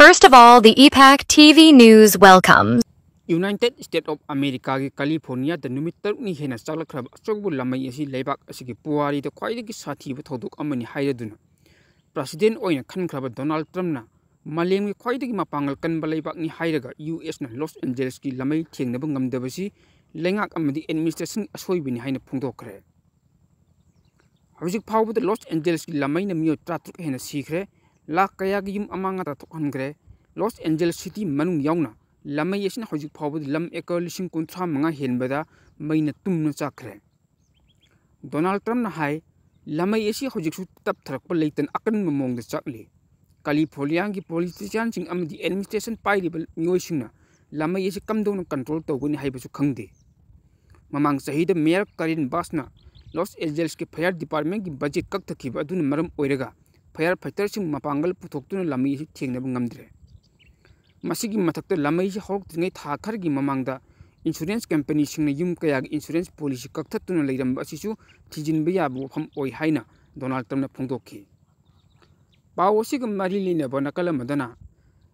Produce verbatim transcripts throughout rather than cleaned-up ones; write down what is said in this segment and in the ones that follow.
First of all, the E PAC T V News welcomes. United States of Americaꯒꯤ Californiaꯗ ꯅꯨꯃꯤꯠ ꯇꯔꯨꯛꯅꯤ ꯍꯦꯟꯅ ꯆꯥꯛꯂꯛꯈ꯭ꯔꯕ ꯑꯆꯧꯕ ꯂꯥꯃꯩ ꯑꯁꯤ ꯂꯩꯕꯥꯛ ꯑꯁꯤꯒꯤ ꯄꯨꯋꯥꯔꯤꯗ ꯈ꯭ꯋꯥꯏꯗꯒꯤ ꯁꯥꯊꯤꯕ ꯊꯧꯗꯣꯛ ꯑꯃꯅꯤ ꯍꯥꯏꯔꯗꯨꯅ President ꯑꯣꯏꯅ ꯈꯟꯈ꯭ꯔꯕ Donald Trumpꯅ ꯃꯥꯂꯦꯝꯒꯤ ꯈ꯭ꯋꯥꯏꯗꯒꯤ ꯃꯄꯥꯡꯒꯜ ꯀꯟꯕ ꯂꯩꯕꯥꯛꯅꯤ ꯍꯥꯏꯔꯒ U Sꯅ Los Angelesꯀꯤ ꯂꯥꯃꯩ ꯊꯦꯡꯅꯕ ꯉꯝꯗꯕꯁꯤ ꯂꯩꯉꯥꯛ ꯑꯃꯗꯤ administration ꯑꯁꯣꯏꯕꯅꯤ ꯍꯥꯏꯅ ꯐꯣꯡꯗꯣꯛꯈ꯭ꯔꯦ꯫ ꯍꯧꯖꯤꯛ ꯐꯥꯎꯕꯗ Los Angelesꯀꯤ ꯂꯥꯃꯩꯅ ꯃꯤꯑꯣꯏ ꯇꯔꯥꯇꯔꯨꯛ ꯍꯦꯟꯅ ꯁꯤꯈ꯭ꯔꯦ, ꯂꯥꯈ ꯀꯌꯥꯒꯤ ꯌꯨꯝ ꯑꯃꯥꯡ ꯑꯇꯥ ꯊꯣꯛꯍꯟꯈ꯭ꯔꯦ꯫ Los Angeles city ꯃꯅꯨꯡ ꯌꯥꯎꯅ ꯂꯥꯃꯩ ꯑꯁꯤꯅ ꯍꯧꯖꯤꯛ ꯐꯥꯎꯕꯗ ꯂꯝ acre ꯂꯤꯁꯤꯡ ꯀꯨꯟꯊ꯭ꯔꯥ ꯃꯉꯥ ꯍꯦꯟꯕꯗ ꯃꯩꯅ ꯇꯨꯝꯅ ꯆꯥꯛꯈ꯭ꯔꯦ꯫ Donald Trumpꯅ ꯍꯥꯏ, ꯂꯥꯃꯩ ꯑꯁꯤ ꯍꯧꯖꯤꯛꯁꯨ ꯇꯞꯊꯔꯛꯄ ꯂꯩꯇꯅ ꯑꯀꯟꯕ ꯃꯑꯣꯡꯗ ꯆꯥꯛꯂꯤ꯫ Californiaꯒꯤ politicianꯁꯤꯡ ꯑꯃꯗꯤ administration ꯄꯥꯏꯔꯤꯕ ꯃꯤꯑꯣꯏꯁꯤꯡꯅ ꯂꯥꯃꯩ ꯑꯁꯤ ꯀꯝꯗꯧꯅ control ꯇꯧꯒꯅꯤ ꯍꯥꯏꯕꯁꯨ ꯈꯪꯗꯦ꯫ ꯃꯃꯥꯡ ꯆꯍꯤꯗ Mayor Karen Bassꯅ Los Angelesꯀꯤ fire departmentꯀꯤ budget ꯀꯛꯊꯈꯤꯕ ꯑꯗꯨꯅ ꯃꯔꯝ ꯑꯣꯏꯔꯒ fire fighterꯁꯤꯡ ꯃꯄꯥꯡꯒꯜ ꯄꯨꯊꯣꯛꯇꯨꯅ ꯂꯥꯃꯩ ꯑꯁꯤ ꯊꯦꯡꯅꯕ ꯉꯝꯗ꯭ꯔꯦ꯫ ꯃꯁꯤꯒꯤ ꯃꯊꯛꯇ ꯂꯥꯃꯩꯁꯤ ꯍꯧꯔꯛꯇ꯭ꯔꯤꯉꯩ ꯊꯥ ꯈꯔꯒꯤ ꯃꯃꯥꯡꯗ insurance companyꯁꯤꯡꯅ ꯌꯨꯝ ꯀꯌꯥꯒꯤ insurance policy ꯀꯛꯊꯠꯇꯨꯅ ꯂꯩꯔꯝꯕ ꯑꯁꯤꯁꯨ ꯊꯤꯖꯤꯟꯕ ꯌꯥꯕ ꯋꯥꯐꯝ ꯑꯣꯏ ꯍꯥꯏꯅ Donald Trumpꯅ ꯐꯣꯡꯗꯣꯛꯈꯤ꯫ ꯄꯥꯎ ꯑꯁꯤꯒ ꯃꯔꯤ ꯂꯩꯅꯕ ꯅꯥꯀꯜ ꯑꯃꯗꯅ,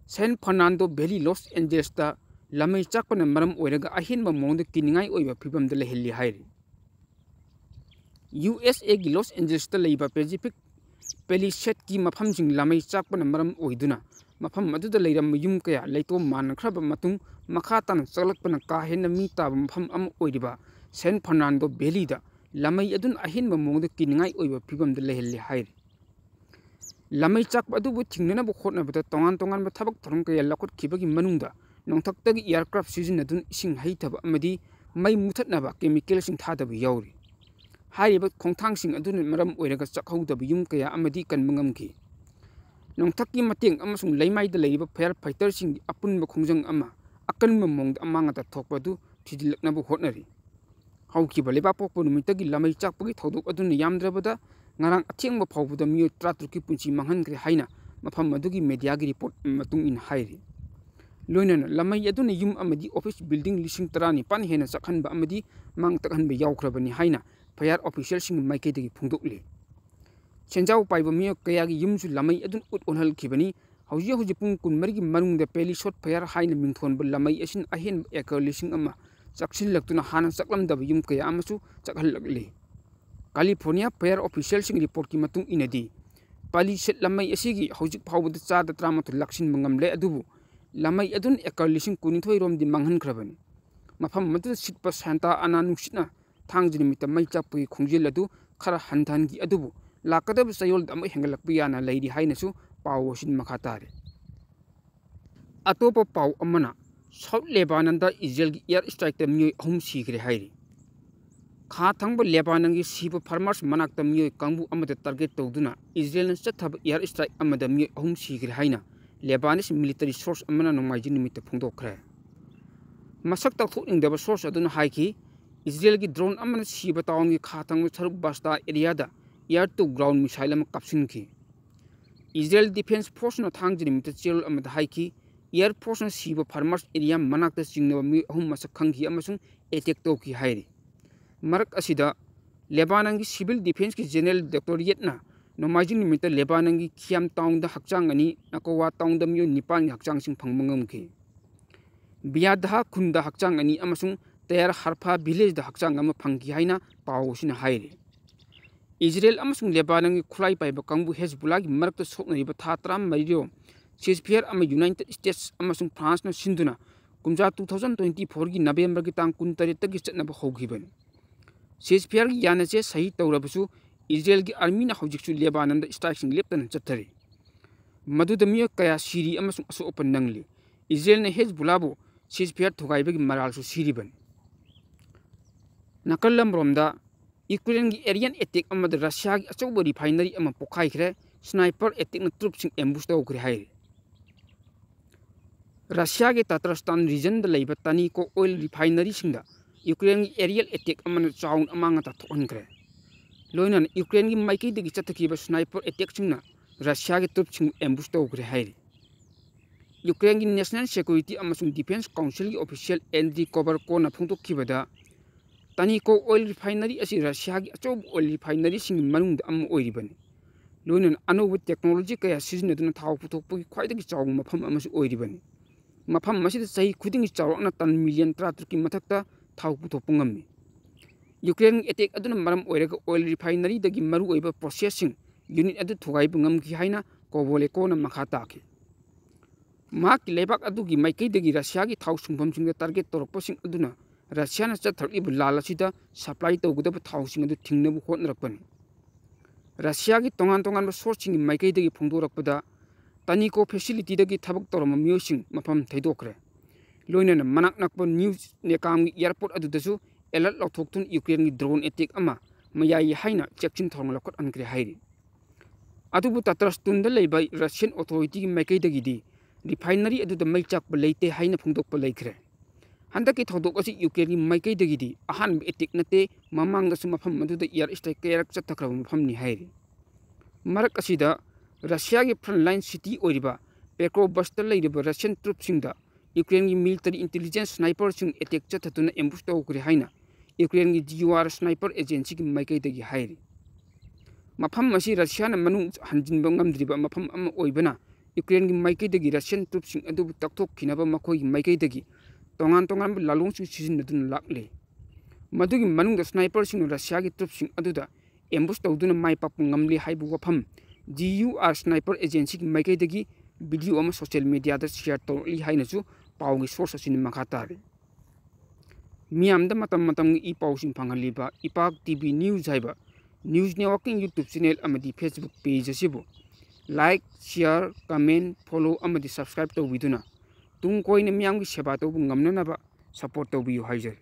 San Fernando Valley, Los Angelesꯇ ꯂꯥꯃꯩ ꯆꯥꯛꯄꯅ ꯃꯔꯝ ꯑꯣꯏꯔꯒ ꯑꯍꯦꯟꯕ ꯃꯑꯣꯡꯗ ꯀꯤꯅꯤꯡꯉꯥꯏ ꯑꯣꯏꯕ ꯐꯤꯕꯝꯗ ꯂꯩꯍꯜꯂꯤ ꯍꯥꯏꯔꯤ꯫ USAꯒꯤ Los Angelesꯇ ꯂꯩꯕ Pacific Palisadesꯀꯤ ꯃꯐꯝꯁꯤꯡ ꯂꯥꯃꯩ ꯆꯥꯛꯄꯅ ꯃꯔꯝ ꯑꯣꯏꯗꯨꯅ ꯃꯐꯝ ꯑꯗꯨꯗ ꯂꯩꯔꯝꯕ ꯌꯨꯝ ꯀꯌꯥ ꯂꯩꯇꯣꯝ ꯃꯥꯟꯅꯈ꯭ꯔꯕ ꯃꯇꯨꯡ ꯃꯈꯥ ꯇꯥꯅ ꯆꯥꯛꯂꯛꯄꯅ ꯀꯥ ꯍꯦꯟꯅ ꯃꯤ ꯇꯥꯕ ꯃꯐꯝ ꯑꯃ ꯑꯣꯏꯔꯤꯕ San Fernando Valleyꯗ ꯂꯥꯃꯩ ꯑꯗꯨꯅ ꯑꯍꯦꯟꯕ ꯃꯑꯣꯡꯗ ꯀꯤꯅꯤꯡꯉꯥꯏ ꯑꯣꯏꯕ ꯐꯤꯕꯝꯗ ꯂꯩꯍꯜꯂꯤ ꯍꯥꯏꯔꯤ꯫ ꯂꯥꯃꯩ ꯆꯥꯛꯄ ꯑꯗꯨꯕꯨ ꯊꯤꯡꯅꯅꯕ ꯍꯣꯠꯅꯕꯗ ꯇꯣꯉꯥꯟ ꯇꯣꯉꯥꯟꯕ ꯊꯕꯛ ꯊꯧꯔꯝ ꯀꯌꯥ ꯂꯧꯈꯠꯈꯤꯕꯒꯤ ꯃꯅꯨꯡꯗ ꯅꯣꯡꯊꯛꯇꯒꯤ aircraft ꯁꯤꯖꯤꯟꯅꯗꯨꯅ ꯏꯁꯤꯡ ꯍꯩꯊꯕ ꯑꯃꯗꯤ ꯃꯩ ꯃꯨꯊꯠꯅꯕ chemicalꯁꯤꯡ ꯊꯥꯗꯕ ꯌꯥꯎꯔꯤ꯫ ꯍꯥꯏꯔꯤꯕ ꯈꯣꯡꯊꯥꯡꯁꯤꯡ ꯑꯗꯨꯅ ꯃꯔꯝ ꯑꯣꯏꯔꯒ ꯆꯥꯛꯍꯧꯗꯕ ꯌꯨꯝ ꯀꯌꯥ ꯑꯃꯗꯤ ꯀꯟꯕ ꯉꯝꯈꯤ꯫ ꯅꯣꯡꯊꯛꯀꯤ ꯃꯇꯦꯡ ꯑꯃꯁꯨꯡ ꯂꯩꯃꯥꯏꯗ ꯂꯩꯔꯤꯕ fire fighterꯁꯤꯡꯒꯤ ꯑꯄꯨꯟꯕ ꯈꯣꯡꯖꯪ ꯑꯃ ꯑꯀꯟꯕ ꯃꯑꯣꯡꯗ ꯑꯃꯥꯡ ꯑꯇꯥ ꯊꯣꯛꯄ ꯑꯗꯨ ꯊꯤꯖꯤꯜꯂꯛꯅꯕ ꯍꯣꯠꯅꯔꯤ꯫ ꯍꯧꯈꯤꯕ ꯂꯩꯕꯥꯛꯄꯣꯛꯄ ꯅꯨꯃꯤꯠꯇꯒꯤ ꯂꯥꯃꯩ ꯆꯥꯛꯄꯒꯤ ꯊꯧꯗꯣꯛ ꯑꯗꯨꯅ ꯌꯥꯝꯗ꯭ꯔꯕꯗ ꯉꯔꯥꯡ ꯑꯊꯦꯡꯕ ꯐꯥꯎꯕꯗ ꯃꯤꯑꯣꯏ ꯇꯔꯥꯇꯔꯨꯛꯀꯤ ꯄꯨꯟꯁꯤ ꯃꯥꯡꯍꯟꯈ꯭ꯔꯦ ꯍꯥꯏꯅ ꯃꯐꯝ ꯑꯗꯨꯒꯤ mediaꯒꯤ report ꯃꯇꯨꯡ ꯏꯟꯅ ꯍꯥꯏꯔꯤ꯫ ꯂꯣꯏꯅꯅ ꯂꯥꯃꯩ ꯑꯗꯨꯅ ꯌꯨꯝ ꯑꯃꯗꯤ office building ꯂꯤꯁꯤꯡ ꯇꯔꯥꯅꯤꯄꯥꯟ ꯍꯦꯟꯅ ꯆꯥꯛꯍꯟꯕ ꯑꯃꯗꯤ ꯃꯥꯡ ꯇꯥꯛꯍꯟꯕ ꯌꯥꯎꯈ꯭ꯔꯕꯅꯤ ꯍꯥꯏꯅ fire officialꯁꯤꯡꯒꯤ ꯃꯥꯏꯀꯩꯗꯒꯤ ꯐꯣꯡꯗꯣꯛꯂꯤ꯫ ꯁꯦꯟꯖꯥꯎ ꯄꯥꯏꯕ ꯃꯤꯑꯣꯏ ꯀꯌꯥꯒꯤ ꯌꯨꯝꯁꯨ ꯂꯥꯃꯩ ꯑꯗꯨꯅ ꯎꯠ ꯑꯣꯟꯍꯜꯈꯤꯕꯅꯤ꯫ ꯍꯧꯖꯤꯛ ꯍꯧꯖꯤꯛ ꯄꯨꯡ ꯀꯨꯟꯃꯔꯤꯒꯤ ꯃꯅꯨꯡꯗ Palisade Fire ꯍꯥꯏꯅ ꯃꯤꯡꯊꯣꯟꯕ ꯂꯥꯃꯩ ꯑꯁꯤꯅ ꯑꯍꯦꯟꯕ acre ꯂꯤꯁꯤꯡ ꯑꯃ ꯆꯥꯛꯁꯤꯜꯂꯛꯇꯨꯅ ꯍꯥꯟꯅ ꯆꯥꯛꯂꯝꯗꯕ ꯌꯨꯝ ꯀꯌꯥ ꯑꯃꯁꯨ ꯆꯥꯛꯍꯜꯂꯛꯂꯤ꯫ California fire officialꯁꯤꯡ reportꯀꯤ ꯃꯇꯨꯡ ꯏꯟꯅꯗꯤ, Palisade ꯂꯥꯃꯩ ꯑꯁꯤꯒꯤ ꯍꯧꯖꯤꯛ ꯐꯥꯎꯕꯗ ꯆꯥꯗ ꯇꯔꯥꯃꯥꯊꯣꯏ ꯂꯥꯛꯁꯤꯟꯕ ꯉꯝꯂꯦ, ꯑꯗꯨꯕꯨ ꯂꯥꯃꯩ ꯑꯗꯨꯅ acre ꯂꯤꯁꯤꯡ ꯀꯨꯟꯅꯤꯊꯣꯏ ꯔꯣꯝꯗꯤ ꯃꯥꯡꯍꯟꯈ꯭ꯔꯕꯅꯤ꯫ ꯃꯐꯝ ꯑꯗꯨꯗ ꯁꯤꯠꯄ Santa Ana ꯅꯨꯡꯁꯤꯠꯅ ꯊꯥꯡꯖ ꯅꯨꯃꯤꯠꯇ ꯃꯩ ꯆꯥꯛꯄꯒꯤ ꯈꯣꯡꯖꯦꯜ ꯑꯗꯨ ꯈꯔ ꯍꯟꯊꯍꯟꯈꯤ, ꯑꯗꯨꯕꯨ ꯂꯥꯛꯀꯗꯕ ꯆꯌꯣꯜꯗ ꯑꯃꯨꯛ ꯍꯦꯟꯒꯠꯂꯛꯄ ꯌꯥꯅ ꯂꯩꯔꯤ ꯍꯥꯏꯅꯁꯨ ꯄꯥꯎ ꯑꯁꯤꯅ ꯃꯈꯥ ꯇꯥꯔꯤ꯫ ꯑꯇꯣꯞꯄ ꯄꯥꯎ ꯑꯃꯅ, South Lebanonꯗ ꯏꯖꯔꯦꯜꯒꯤ air strikeꯇ ꯃꯤꯑꯣꯏ ꯑꯍꯨꯝ ꯁꯤꯈ꯭ꯔꯦ ꯍꯥꯏꯔꯤ꯫ ꯈꯥ ꯊꯪꯕ ꯂꯦꯕꯥꯅꯟꯒꯤ ꯁꯤꯕ farmers ꯃꯅꯥꯛꯇ ꯃꯤꯑꯣꯏ ꯀꯥꯡꯕꯨ ꯑꯃꯗ target ꯇꯧꯗꯨꯅ ꯏꯖꯔꯦꯜꯅ ꯆꯠꯊꯕ air strike ꯑꯃꯗ ꯃꯤꯑꯣꯏ ꯑꯍꯨꯝ ꯁꯤꯈ꯭ꯔꯦ ꯍꯥꯏꯅ Lebanese military source ꯑꯃꯅ ꯅꯣꯡꯃꯥꯏꯖꯤꯡ ꯅꯨꯃꯤꯠꯇ ꯐꯣꯡꯗꯣꯛꯈ꯭ꯔꯦ꯫ ꯃꯁꯛ ꯇꯥꯛꯊꯣꯛꯅꯤꯡꯗꯕ source ꯑꯗꯨꯅ ꯍꯥꯏꯈꯤ, ꯏꯖꯔꯦꯜꯒꯤ drone ꯑꯃꯅ ꯁꯤꯕ townꯒꯤ ꯈꯥ ꯊꯪꯕ ꯁꯔꯨꯛ Basta areaꯗ air to ground missile ꯑꯃ ꯀꯥꯞꯁꯤꯟꯈꯤ꯫ ꯏꯖꯔꯦꯜ Defence Forceꯅ ꯊꯥꯡꯖ ꯅꯨꯃꯤꯠꯇ ꯆꯦꯔꯣꯜ ꯑꯃꯗ ꯍꯥꯏꯈꯤ, Air Forceꯅ ꯁꯤꯕ farmers area ꯃꯅꯥꯛꯇ ꯆꯤꯡꯅꯕ ꯃꯤꯑꯣꯏ ꯑꯍꯨꯝ ꯃꯁꯛ ꯈꯪꯈꯤ ꯑꯃꯁꯨꯡ attack ꯇꯧꯈꯤ ꯍꯥꯏꯔꯤ꯫ ꯃꯔꯛ ꯑꯁꯤꯗ, ꯂꯦꯕꯥꯅꯟꯒꯤ civil defenceꯀꯤ general directorateꯅ ꯅꯣꯡꯃꯥꯏꯖꯤꯡ ꯅꯨꯃꯤꯠꯇ ꯂꯦꯕꯥꯅꯟꯒꯤ Khiam townꯗ ꯍꯛꯆꯥꯡ ꯑꯅꯤ, Nakowa townꯗ ꯃꯤꯑꯣꯏ ꯅꯤꯄꯥꯟꯒꯤ ꯍꯛꯆꯥꯡꯁꯤꯡ ꯐꯪꯕ ꯉꯝꯈꯤ꯫ ꯕꯤꯌꯥꯗꯍꯥ ꯈꯨꯟꯗ ꯍꯛꯆꯥꯡ ꯑꯅꯤ ꯑꯃꯁꯨꯡ Tayar Harfa villageꯗ ꯍꯛꯆꯥꯡ ꯑꯃ ꯐꯪꯈꯤ ꯍꯥꯏꯅ ꯄꯥꯎ ꯑꯁꯤꯅ ꯍꯥꯏꯔꯤ꯫ ꯏꯖꯔꯦꯜ ꯑꯃꯁꯨꯡ ꯂꯦꯕꯥꯅꯟꯒꯤ ꯈꯨꯠꯂꯥꯏ ꯄꯥꯏꯕ ꯀꯥꯡꯕꯨ ꯍꯦꯖꯕꯨꯜꯂꯥꯒꯤ ꯃꯔꯛꯇ ꯁꯣꯛꯅꯔꯤꯕ ꯊꯥ ꯇꯔꯥꯃꯔꯤꯔꯣꯝ ceasefire ꯑꯃ United States ꯑꯃꯁꯨꯡ Franceꯅ ꯁꯤꯟꯗꯨꯅ ꯀꯨꯝꯖꯥ two thousand twenty fourꯒꯤ Novemberꯒꯤ ꯇꯥꯡ ꯀꯨꯟꯇꯔꯦꯠꯇꯒꯤ ꯆꯠꯅꯕ ꯍꯧꯈꯤꯕꯅꯤ꯫ Ceasefireꯒꯤ ꯌꯥꯅꯆꯦ ꯁꯍꯤ ꯇꯧꯔꯕꯁꯨ, ꯏꯖꯔꯦꯜꯒꯤ armyꯅ ꯍꯧꯖꯤꯛꯁꯨ ꯂꯦꯕꯥꯅꯟꯗ strikeꯁꯤꯡ ꯂꯦꯞꯇꯅ ꯆꯠꯊꯔꯤ꯫ ꯃꯗꯨꯗ ꯃꯤꯑꯣꯏ ꯀꯌꯥ ꯁꯤꯔꯤ ꯑꯃꯁꯨꯡ ꯑꯁꯣꯛ ꯑꯄꯟ ꯅꯪꯂꯤ꯫ ꯏꯖꯔꯦꯜꯅ ꯍꯦꯖꯕꯨꯜꯂꯥꯕꯨ ceasefire ꯊꯨꯒꯥꯏꯕꯒꯤ ꯃꯔꯥꯜꯁꯨ ꯁꯤꯔꯤꯕꯅꯤ꯫ ꯅꯥꯀꯜ ꯑꯃꯔꯣꯝꯗ, ꯌꯨꯀ꯭ꯔꯦꯟꯒꯤ aerial attack ꯑꯃꯗ ꯔꯁꯤꯌꯥꯒꯤ ꯑꯆꯧꯕ refinery ꯑꯃ ꯄꯣꯈꯥꯏꯈ꯭ꯔꯦ, sniper attackꯅ troops ꯁꯤꯡ ambush ꯇꯧꯈ꯭ꯔꯦ ꯍꯥꯏꯔꯤ꯫ ꯔꯁꯤꯌꯥꯒꯤ Tatarstan regionꯗ ꯂꯩꯕ Tenneco oil refineryꯁꯤꯡꯗ ꯌꯨꯀ꯭ꯔꯦꯟꯒꯤ aerial attack ꯑꯃꯅ ꯆꯥꯎꯅ ꯑꯃꯥꯡ ꯑꯇꯥ ꯊꯣꯛꯍꯟꯈ꯭ꯔꯦ꯫ ꯂꯣꯏꯅꯅ ꯌꯨꯀ꯭ꯔꯦꯟꯒꯤ ꯃꯥꯏꯀꯩꯗꯒꯤ ꯆꯠꯊꯈꯤꯕ sniper attackꯁꯤꯡꯅ ꯔꯁꯤꯌꯥꯒꯤ troopꯁꯤꯡꯕꯨ ambush ꯇꯧꯈ꯭ꯔꯦ ꯍꯥꯏꯔꯤ꯫ ꯌꯨꯀ꯭ꯔꯦꯟꯒꯤ National Security ꯑꯃꯁꯨꯡ Defence Councilꯒꯤ official Andriy Koberkorꯅ ꯐꯣꯡꯗꯣꯛꯈꯤꯕꯗ, Tenneco oil refinery ꯑꯁꯤ ꯔꯁꯤꯌꯥꯒꯤ ꯑꯆꯧꯕ oil refineryꯁꯤꯡꯒꯤ ꯃꯅꯨꯡꯗ ꯑꯃ ꯑꯣꯏꯔꯤꯕꯅꯤ꯫ ꯂꯣꯏꯅꯅ ꯑꯅꯧꯕ technology ꯀꯌꯥ ꯁꯤꯖꯤꯟꯅꯗꯨꯅ ꯊꯥꯎ ꯄꯨꯊꯣꯛꯄꯒꯤ ꯈ꯭ꯋꯥꯏꯗꯒꯤ ꯆꯥꯎꯕ ꯃꯐꯝ ꯑꯃꯁꯨ ꯑꯣꯏꯔꯤꯕꯅꯤ꯫ ꯃꯐꯝ ꯑꯁꯤꯗ ꯆꯍꯤ ꯈꯨꯗꯤꯡꯒꯤ ꯆꯥꯎꯔꯥꯛꯅ ꯇꯟ ꯃꯤꯂꯤꯌꯟ ꯇꯔꯥꯇꯔꯨꯛꯀꯤ ꯃꯊꯛꯇ ꯊꯥꯎ ꯄꯨꯊꯣꯛꯄ ꯉꯝꯃꯤ꯫ ꯌꯨꯀ꯭ꯔꯦꯟꯒꯤ attack ꯑꯗꯨꯅ ꯃꯔꯝ ꯑꯣꯏꯔꯒ oil refineryꯗꯒꯤ ꯃꯔꯨꯑꯣꯏꯕ processꯁꯤꯡ unit ꯑꯗꯨ ꯊꯨꯒꯥꯏꯕ ꯉꯝꯈꯤ ꯍꯥꯏꯅ ꯀꯣꯕꯣꯂꯦꯀꯣꯅ ꯃꯈꯥ ꯇꯥꯈꯤ꯫ ꯃꯍꯥꯛꯀꯤ ꯂꯩꯕꯥꯛ ꯑꯗꯨꯒꯤ ꯃꯥꯏꯀꯩꯗꯒꯤ ꯔꯁꯤꯌꯥꯒꯤ ꯊꯥꯎ ꯁꯨꯡꯐꯝꯁꯤꯡꯗ target ꯇꯧꯔꯛꯄꯁꯤꯡ ꯑꯗꯨꯅ ꯔꯁꯤꯌꯥꯅ ꯆꯠꯊꯔꯛꯂꯤꯕ ꯂꯥꯜ ꯑꯁꯤꯗ supply ꯇꯧꯒꯗꯕ ꯊꯥꯎꯁꯤꯡ ꯑꯗꯨ ꯊꯤꯡꯅꯕ ꯍꯣꯠꯅꯔꯛꯄꯅꯤ꯫ ꯔꯁꯤꯌꯥꯒꯤ ꯇꯣꯉꯥꯟ ꯇꯣꯉꯥꯟꯕ sourceꯁꯤꯡꯒꯤ ꯃꯥꯏꯀꯩꯗꯒꯤ ꯐꯣꯡꯗꯣꯔꯛꯄꯗ, ꯇꯅꯤꯀꯣ facilityꯗꯒꯤ ꯊꯕꯛ ꯇꯧꯔꯝꯕ ꯃꯤꯑꯣꯏꯁꯤꯡ ꯃꯐꯝ ꯊꯩꯗꯣꯛꯈ꯭ꯔꯦ꯫ ꯂꯣꯏꯅꯅ ꯃꯅꯥꯛ ꯅꯛꯄ ꯅ꯭ꯌꯨ ꯅꯦꯀꯥꯝꯒꯤ airport ꯑꯗꯨꯗꯁꯨ alert ꯂꯧꯊꯣꯛꯇꯨꯅ ꯌꯨꯀ꯭ꯔꯦꯟꯒꯤ drone attack ꯑꯃ ꯃꯌꯥꯏ ꯍꯥꯏꯅ ꯆꯦꯛꯁꯤꯟ ꯊꯧꯔꯥꯡ ꯂꯧꯈꯠꯍꯟꯈ꯭ꯔꯦ ꯍꯥꯏꯔꯤ꯫ ꯑꯗꯨꯕꯨ ꯇꯇꯔꯁꯇꯨꯟꯗ ꯂꯩꯕ Russian authorityꯒꯤ ꯃꯥꯏꯀꯩꯗꯒꯤꯗꯤ refinery ꯑꯗꯨꯗ ꯃꯩ ꯆꯥꯛꯄ ꯂꯩꯇꯦ ꯍꯥꯏꯅ ꯐꯣꯡꯗꯣꯛꯄ ꯂꯩꯈ꯭ꯔꯦ꯫ ꯍꯟꯗꯛꯀꯤ ꯊꯧꯗꯣꯛ ꯑꯁꯤ ꯌꯨꯀ꯭ꯔꯦꯟꯒꯤ ꯃꯥꯏꯀꯩꯗꯒꯤꯗꯤ ꯑꯍꯥꯟꯕ attack ꯅꯠꯇꯦ, ꯃꯃꯥꯡꯗꯁꯨ ꯃꯐꯝ ꯑꯗꯨꯗ air strike ꯀꯌꯥꯔꯛ ꯆꯠꯊꯈ꯭ꯔꯕ ꯃꯐꯝꯅꯤ ꯍꯥꯏꯔꯤ꯫ ꯃꯔꯛ ꯑꯁꯤꯗ ꯔꯁꯤꯌꯥꯒꯤ frontline city ꯑꯣꯏꯔꯤꯕ ꯄꯦꯀ꯭ꯔꯣꯕꯁꯇ ꯂꯩꯔꯤꯕ Russian troops ꯁꯤꯡꯗ ꯌꯨꯀ꯭ꯔꯦꯟꯒꯤ military intelligence sniperꯁꯤꯡ attack ꯆꯠꯊꯗꯨꯅ ambush ꯇꯧꯈ꯭ꯔꯦ ꯍꯥꯏꯅ ꯌꯨꯀ꯭ꯔꯦꯟꯒꯤ GUR sniper agencyꯒꯤ ꯃꯥꯏꯀꯩꯗꯒꯤ ꯍꯥꯏꯔꯤ꯫ ꯃꯐꯝ ꯑꯁꯤ ꯔꯁꯤꯌꯥꯅ ꯃꯅꯨꯡ ꯍꯟꯖꯤꯟꯕ ꯉꯝꯗ꯭ꯔꯤꯕ ꯃꯐꯝ ꯑꯃ ꯑꯣꯏꯕꯅ, ꯌꯨꯀ꯭ꯔꯦꯟꯒꯤ ꯃꯥꯏꯀꯩꯗꯒꯤ Russian troops ꯁꯤꯡ ꯑꯗꯨꯕꯨ ꯇꯛꯊꯣꯛꯈꯤꯅꯕ ꯃꯈꯣꯏꯒꯤ ꯃꯥꯏꯀꯩꯗꯒꯤ ꯇꯣꯉꯥꯟ ꯇꯣꯉꯥꯟꯕ ꯂꯥꯂꯣꯡꯁꯤꯡ ꯁꯤꯖꯤꯟꯅꯗꯨꯅ ꯂꯥꯛꯂꯤ꯫ ꯃꯗꯨꯒꯤ ꯃꯅꯨꯡꯗ sniperꯁꯤꯡꯅ ꯔꯁꯤꯌꯥꯒꯤ troops ꯁꯤꯡ ꯑꯗꯨꯗ ambush ꯇꯧꯗꯨꯅ ꯃꯥꯏ ꯄꯥꯛꯄ ꯉꯝꯂꯤ ꯍꯥꯏꯕ ꯋꯥꯐꯝ GUR sniper agencyꯒꯤ ꯃꯥꯏꯀꯩꯗꯒꯤ video ꯑꯃ social mediaꯗ share ꯇꯧꯔꯛꯂꯤ ꯍꯥꯏꯅꯁꯨ ꯄꯥꯎꯒꯤ source ꯑꯁꯤꯅ ꯃꯈꯥ ꯇꯥꯔꯤ꯫ ꯃꯤꯌꯥꯝꯗ ꯃꯇꯝ ꯃꯇꯝꯒꯤ ꯏ ꯄꯥꯎꯁꯤꯡ ꯐꯪꯍꯜꯂꯤꯕ ꯏꯄꯥꯛ TV news ꯍꯥꯏꯕ news networkꯀꯤ YouTube channel ꯑꯃꯗꯤ Facebook page ꯑꯁꯤꯕꯨ like, share, comment, follow ꯑꯃꯗꯤ subscribe ꯇꯧꯕꯤꯗꯨꯅ ꯇꯨꯡ ꯀꯣꯏꯅ ꯃꯤꯌꯥꯝꯒꯤ ꯁꯦꯕꯥ ꯇꯧꯕ ꯉꯝꯅꯅꯕ support ꯇꯧꯕꯤꯌꯨ ꯍꯥꯏꯖꯔꯤ꯫